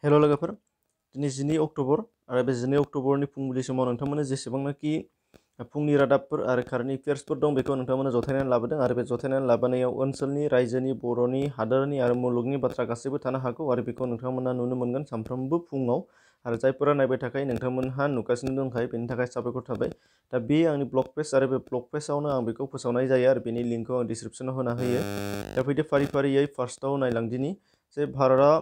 हेल' लोगोफोर, दिनै 12 अक्ट'बर आरो बे 12 अक्ट'बरनि फुंबिलि समाव नोंथांमोननो जेसेबांनाखि फुंनि रादाबफोर आरो कारेन्ट एफेयार्सफोर दं बेखौ नोंथांमोननो जथायनानै लाबोदों आरो बे जथायनानै लाबोनायाव ओनसोलनि, रायजोनि, बर'नि, हादोरनि आरो मुलुगनि बाथ्रा गासैबो थानो हागौ आरो बेखौ नोंथांमोना नुनो मोनगोन सानफ्रोमबो फुङाव आरो जायफोरा नायबाय थाखाय नोंथांमोनहा नुगासिनो दंखायो बेनि थाखाय साबायखर थाबाय। दा बे आंनि ब्लग पेज आरो बे ब्लग पेजावनो आं बेखौ फोसावनाय जायो आरो बेनि लिंकखौ आं डिसक्रिपसनाव होना होयो। दा फैदो फारि फारियै फार्स्टआव नायलांदिनि जे भारतआ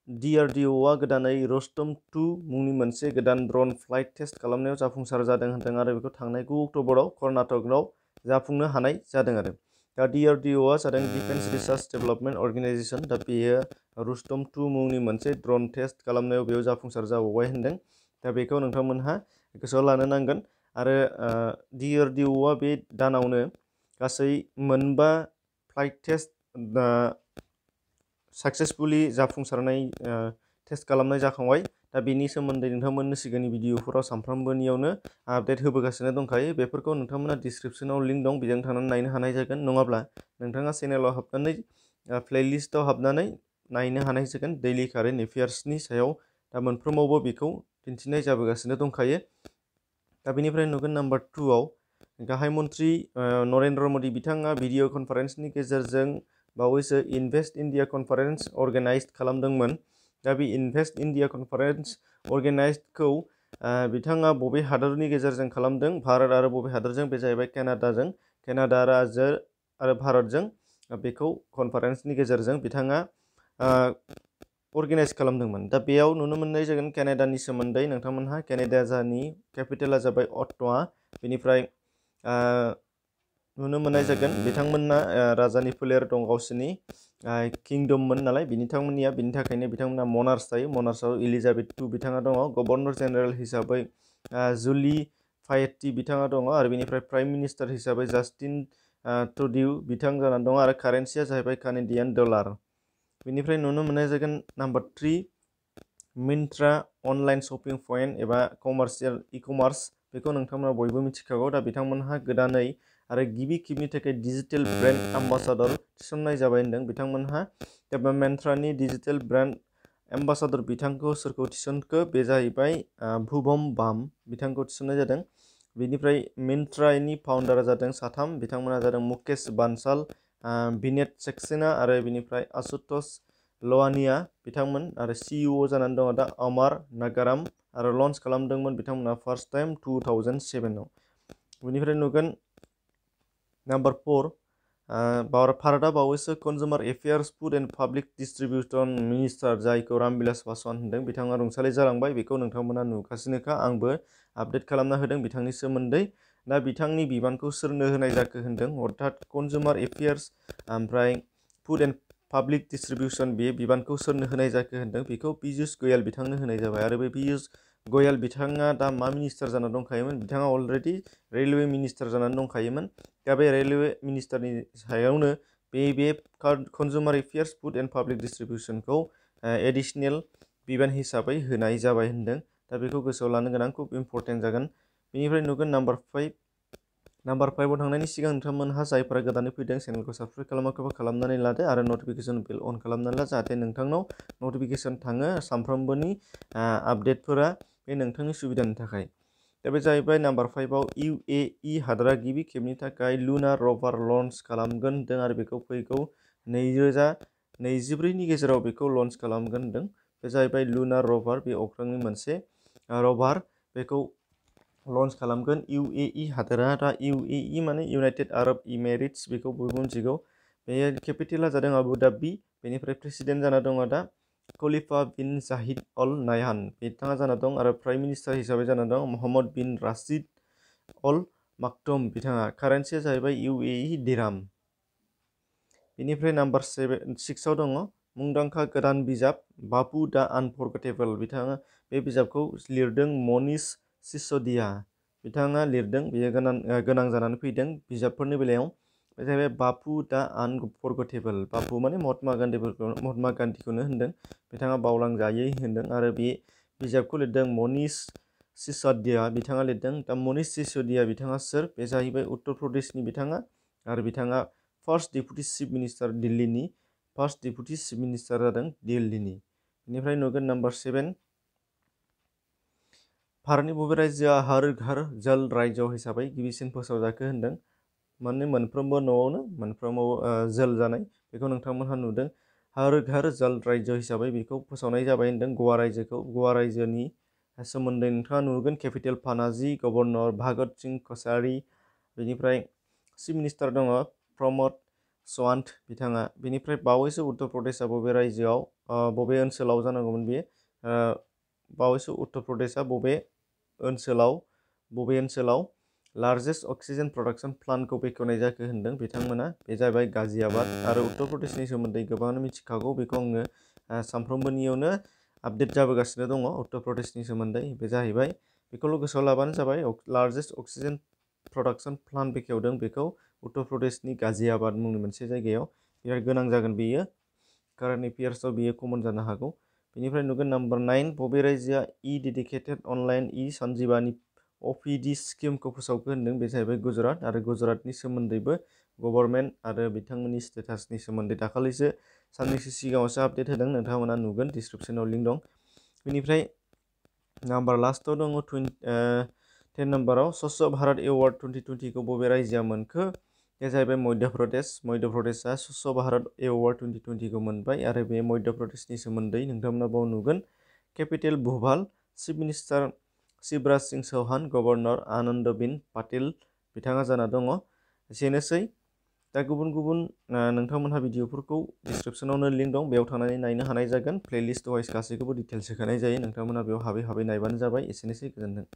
DRDOआ गोदानै र'स्टम 2 मुंनि मोनसे गोदान ड्र'न फ्लाइट टेस्ट खालामनायाव जाफुंसार जादों होनदों आरो बेखौ थांनाय 9 अक्ट'बराव कर्नाटकआव जाफुंनो हानाय जादों आरो। दा DRDOआ जादों डिफेन्स रिसार्च डेभेलपमेन्ट अर्गेनाइजेसन। दा बेयो र'स्टम 2 मुंनि मोनसे ड्र'न टेस्ट खालामनायाव बेयाव जाफुंसार जाबावबाय होनदों। दा बेखौ नोंथांमोनहा गोसोआव लानो नांगोन आरो DRDOआ बे दानावनो गासै 4 फ्लाइट टेस्ट साक्सेसफुलि जाफुंसारनाय टेस्ट खालामनाय जाखांबाय। दा बेनि सोमोन्दै नोंथांमोननो सिगांनि भिडिअफोराव सानफ्रोमबोनियावनो आपडेट होबोगासिनो दंखायो। बेफोरखौ नोंथांमोना डिसक्रिपसनाव लिंक दं, बेजों थांनानै नायनो हानाय जागोन। नङाब्ला नोंथाङा चेनेलाव हाबनानै प्लेलिस्टआव हाबनानै नायनो हानाय जागोन दैलि कारेन्ट एफेयार्सनि सायाव। दा मोनफ्रोमावबो बेखौ दिन्थिनाय जाबोगासिनो दंखायो। दा बेनिफ्राय नुगोन नाम्बार 2 आव गाहाय मन्थ्रि नरेन्द्र मदि बिथाङा भिडिअ कनफारेन्सनि गेजेरजों बावैसो इनभेस्ट इन्डिया कनफारेन्स अर्गेनाइज खालामदोंमोन। दा बे इनभेस्ट इन्डिया कनफारेन्स अर्गेनाइजखौ बिथाङा बबे हादरनि गेजेरजों खालामदों? भारत आरो बबे हादरजों? बे जाहैबाय केनाडाजों। केनाडा आरो भारतजों बेखौ कनफारेन्सनि गेजेरजों बिथाङा अर्गेनाइज खालामदोंमोन। दा बेयाव नुनो मोननाय जागोन केनाडानि सोमोन्दै नोंथांमोनहा केनाडानि केपिटेला जाबाय अट्टावा। बेनिफ्राय नुनो मोननाय जागोन बिथांमोनना राजानि फोलेर दं, गावसोरनि किंडममोन नालाय बिनि थाखायनो बिथांमोना मनार्स थायो। मनार्सआव एलिजाबेथ II बिथाङा दङ। गभर्नर जेनेरेल हिसाबै जुली फायेट्टी बिथाङा दङ आरो बेनिफ्राय प्राइम मिनिस्टार हिसाबै जास्टिन ट्रुडिउ बिथां जानानै दङ आरो कारेन्सिया जाहैबाय कानेडियान डलार। बेनिफ्राय नुनो मोननाय जागोन number 3 Myntra online shopping point एबा कमार्शियेल इ-कमार्स। बेखौ नोंथांमोना बयबो मिथिखागौ। दा बिथांमोनहा गोदानै आरो गिबि खेबनि थाखाय डिजिटेल ब्रेन्ड एम्बासाडर थिसननाय जाबाय होनदों बिथांमोनहा। दा मिन्ट्रानि डिजिटेल ब्रेन्ड एम्बासाडर बिथांखौ सोरखौ थिसनखो? बे जाहैबाय भुबम बाम बिथांखौ थिसननाय जादों। बेनिफ्राय मिन्ट्रानि फाउन्डारा जादों 3 बिथांमोना जादों मुकेश बानसाल, विनेत सक्सेना आरो बेनिफ्राय आशुतोष लवानिया बिथांमोन आरो CEO जानानै दङ दा अमार नागाराम आरो लन्च खालामदोंमोन बिथांमोना फार्स्ट टाइम 2007 आव। बेनिफ्राय नुगोन नाम्बार 4 भारतआ बावैसो consumer affairs, food and public distribution minister जायखौ रामबिलास पासवान होनदों बिथाङा रुंसारि जालांबाय। बेखौ नोंथांमोना नुगासिनोखा, आंबो आपडेट खालामना होदों बिथांनि सोमोन्दै। दा बिथांनि बिबानखौ सोरनो होनाय जाखो होनदों, अर्थात कन्जुमार एफेयार्स ओमफ्राय फुड एन्ड पाब्लिक डिस्ट्रिबिउसन बे बिबानखौ सोरनो होनाय जाखो होनदों, बेखौ पीयूष गोयल बिथांनो होनाय जाबाय। आरो बे पीयूष गोयल बिथाङा दा मा मिनिस्टार जानानै दंखायोमोन? बिथाङा अलरेडि रेलवे मिनिस्टार जानानै दंखायोमोन। दा बे रेलवे मिनिस्टारनि सायावनो बे consumer affairs, food and public डिस्ट्रिबिउसनखौ एडिशनेल बिबान हिसाबै होनाय जाबाय होनदों। दा बेखौ गोसोआव लानो गोनां, खुब इम्परटेन्ट जागोन। बेनिफ्राय नुगोन नाम्बार 5 नाम्बार 5 आव थांनायनि सिगां नोंथांमोनहा जायफोरा गोदानै फैदों चेनेलखौ साबस्क्राइब खालामाखैबा खालामनानै लादो आरो नटिफिकेसन बेल अन खालामनानै ला, जाहाथे नोंथांनाव नटिफिकेसन थाङो सानफ्रोमबोनि आपडेटफोरा बे नोंथांनि सुबिदानि थाखाय। दा बे जाहैबाय नाम्बार 5 आव UAE हादरा गिबि खेबनि थाखाय लुनार रभार लन्च खालामगोन होनदों आरो बेखौ फैगौ 2024 नि गेजेराव बेखौ लन्च खालामगोन होनदों। बे जाहैबाय लुनार रभार, बे अख्रांनि मोनसे रभार, बेखौ लन्च खालामगोन UAE हादोरा। दा UAE माने इउनाइटेड आरब इमिरेट्स, बेखौ बयबो मिथिगौ। बे केपिटेला जादों आबु धाबी। बेनिफ्राय प्रेसिडेन्ट जाना दङ दा खलिफा बिन जाहिद अल नाहयान बिथाङा जाना दं आरो प्राइम मिनिस्टार हिसाबै जाना दं मोहम्मद बिन राशिद अल माक्टुम बिथाङा। कारेन्सिया जाहैबाय UAE दिराम। बेनिफ्राय नाम्बार 6 आव दङ मुंदांखा गोदान बिजाब बापु दा आनफरगेटेबल। बिथाङा बे बिजाबखौ लिरदों मनीष सिसोदिया बिथाङा लिरदों। बेयो गोनां जानानै फैदों बिजाबफोरनि बेलायाव। बे जाहैबाय बापु दा आनफरगेटेबल। बापु माने महात्मा गान्धीखौनो होनदों, बिथाङा बावलांजायै होनदों आरो बे बिजाबखौ लिरदों मनीष सिसोदिया बिथाङा लिरदों। दा मनीष सिसोदिया बिथाङा सोर? बे जाहैबाय उत्तर प्रदेशनि बिथाङा आरो बिथाङा फार्स्ट डेपुटि चिफ मिनिस्टार दिल्लीनि। फार्स्ट डेपुटि चिफ मिनिस्टार जादों दिल्लीनि। बेनिफ्राय नुगोन नाम्बार 7 भारतनि बबे रायजोआ हर घर जल रायजो हिसाबै गिबिसिन फोसावजाखो होनदों। माने मोनफ्रोमबो न'आवनो मोनफ्रोमबो जल जानाय बेखौ नोंथांमोनहा नुदों। हर घर जल रायजो हिसाबै बेखौ फोसावनाय जाबाय होनदों गवा रायजोखौ। गवा रायजोनि सोमोन्दै नोंथाङा नुगोन केपिटेल पानाजी, गभर्नर भगत सिंह कछारी, बेनिफ्राय चिफ मिनिस्टार दङ प्रमोद सावंत बिथाङा। बेनिफ्राय बावैसो उत्तर प्रदेशआ बबे रायजोआव बबे ओनसोलाव जानांगौमोन बेयो बावैसो उत्तर प्रदेशआ बबे ओनसोलाव लार्जेस्ट अक्सिजेन प्रडाक्शन प्लान्टखौ बेखेवनाय जाखो होनदों बिथांमोना। बे जाहैबाय गाजियाबाद। आरो उत्तर प्रदेशनि सोमोन्दै गोबाङानो मिथिखागौ, बेखौ आङो सानफ्रोमबोनियावनो आपडेट जाबोगासिनो दङ उत्तर प्रदेशनि सोमोन्दै। बे जाहैबाय बेखौल' गोसोआव लाबानो जाबाय, लार्जेस्ट अक्सिजेन प्रडाक्शन प्लान्ट बेखेवदों बेखौ उत्तर प्रदेशनि गाजियाबाद मुंनि मोनसे जायगायाव। बिराद गोनां जागोन बेयो, कारेन्ट एफेयार्सआव बियो कमन जानो हागौ। बेनिफ्राय नुगोन नाम्बार 9 बबे रायजोआ डेडिकेटेड अनलाइन सन्जीबानी OPD स्किमखौ फोसावखो होनदों। बे जाहैबाय गुजरात। आरो गुजरातनि सोमोन्दैबो गभर्नमेन्ट आरो बिथांमोननि स्टेटासनि सोमोन्दै दाखालिसो साननैसो सिगाङावसो आपडेट होदों, नोंथांमोना नुगोन डिसक्रिपसनाव लिंक दं। बेनिफ्राय नाम्बार लास्टआव दङ 10 नाम्बाराव स्वच्छ भारत एवार्ड 2020खौ बबे रायजोआ मोनखो? बे जाहैबाय मध्य प्रदेश। मध्य प्रदेशआ स्वच्छ भारत एवार्ड 2020खौ मोनबाय। आरो बे मध्य प्रदेशनि सोमोन्दै नोंथांमोना बाव नुगोन capital Bhopal, chief minister Shivraj Singh Chouhan, governor Anandiben Patel बिथाङा जाना दङ। एसेनोसै। दा गुबुन गुबुन नोंथांमोनहा भिडिअफोरखौ डिसक्रिपसनावनो लिंक दं, बेयाव थांनानै नायनो हानाय जागोन। प्लेलिस्ट वाइज गासैखौबो डिटेल्स होखानाय जायो, नोंथांमोना बेयाव हाबै नायबानो जाबाय। एसेनोसै, गोजोन्थों।